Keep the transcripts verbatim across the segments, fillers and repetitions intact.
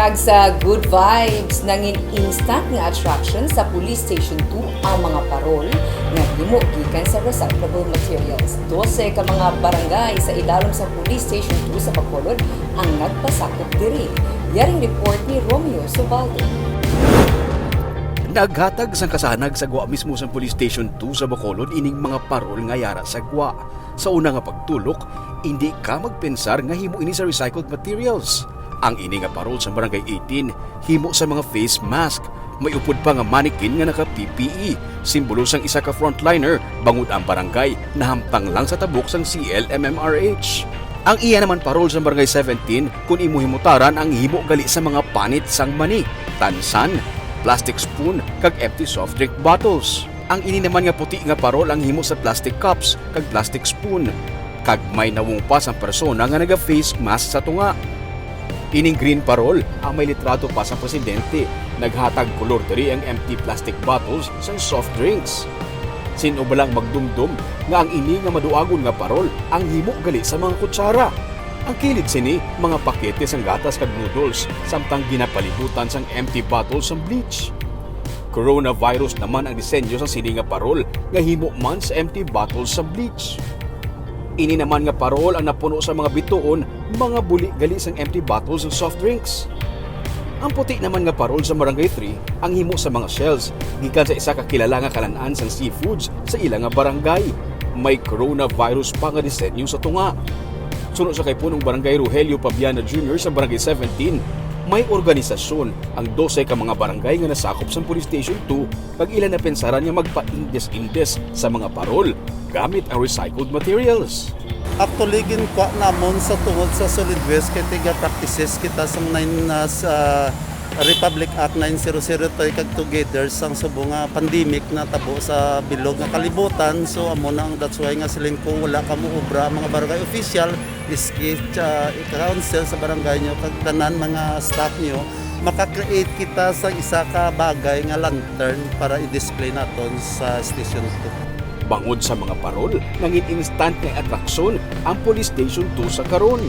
Kag sa good vibes, nangin instant nga attraction sa Police Station two ang mga parol nga himo gikan sa recyclable materials. Dose ka mga barangay sa idalom sa Police Station two sa Bacolod ang nagpasakop diri. Yaring report ni Romeo Subaldo. Naghatag sang kasanag sa gwa mismo sang Police Station two sa Bacolod ining mga parol nga yara sa gwa. Sa una nga pagtulok, indi ka magpensar nga himo ini sa recycled materials. Ang ini nga parol sa Barangay eighteen, himo sa mga face mask. May upod pa nga mannequin nga naka P P E, simbolo sang isa ka frontliner, bangod ang barangay nahamtang lang sa tabok sang C L M M R H. Ang iya naman parol sa Barangay seventeen, kun imo himutaran, ang himo gali sa mga panit sang mani, tansan, plastic spoon, kag empty soft drink bottles. Ang ini naman nga puti nga parol ang himo sa plastic cups kag plastic spoon, kag may nawong pa sang persona nga naga-face mask sa tunga. Ining green parol ang may litrato pa sa presidente, naghatag kolor diri ang empty plastic bottles sang soft drinks. Sin-o bala ang magdumdom nga ang ini nga maduagon nga parol ang himo gali sa mga kutsara? Ang kilid sini, mga pakete sang gatas kag noodles, samtang ginapalibutan sang empty bottles sang bleach. Coronavirus naman ang disenyo sang sini nga parol nga himo man sa empty bottles sa bleach. Ini naman nga parol ang napuno sa mga bituon, mga buli gali sang empty bottles sang soft drinks. Ang puti naman nga parol sa Barangay three ang himo sa mga shells gikan sa isa ka kilala nga kalan-an sang seafoods sa ila nga barangay. May coronavirus pa nga disenyo sa tunga. Suno sa kay Punong Barangay Rogelio Pabiana Junior sa Barangay seventeen, may organisasyon ang dose ka mga barangay nga nasakop sang Police Station two kag ila napensaran nga magpaindes-indes sa mga parol gamit ang recycled materials. Actually, ginkuha namon sa tungod sa solid waste kay tiga practices kita sang nine na sa Republic Act nine zero zero three kag together sang subong nga pandemic na tabo sa bilog nga kalibutan. So amo na ang that's why nga siling ko wala ka mo obra ang mga barangay official, iski uh, council sa barangay nyo kag tanan mga staff nyo, maka-create kita sa isa ka bagay nga lantern para i-display naton sa Station two. Bangod sa mga parol, nangin instant nga atraksyon ang Police Station two sa karon.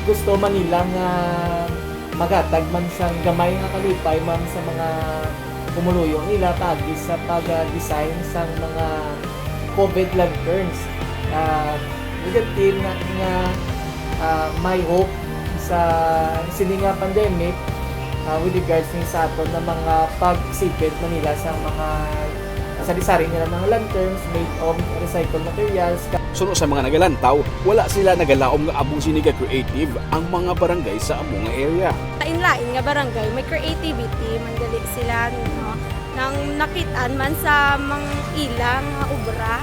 Gusto man nila nga maghatag man sang gamay nga kalipay man sa mga pumuluyo nila paagi sa pag-design sang mga COVID lanterns. Uh, we can feel nga, nga uh, may hope sa sini nga pandemic uh, with regards ni sa aton na mga pag-exhibit man nila sa mga sari-sari nila mga lanterns made of recycled materials. Suno sa mga nagalantaw, wala sila nagalaom nga amo sini ka creative ang mga barangay sa amo nga area. Lain-lain nga barangay may creativity man gali sila no nang nakit-an man sa mga ilang nga obra.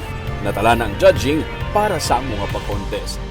Natala na ang judging para sa amo nga pag-contest.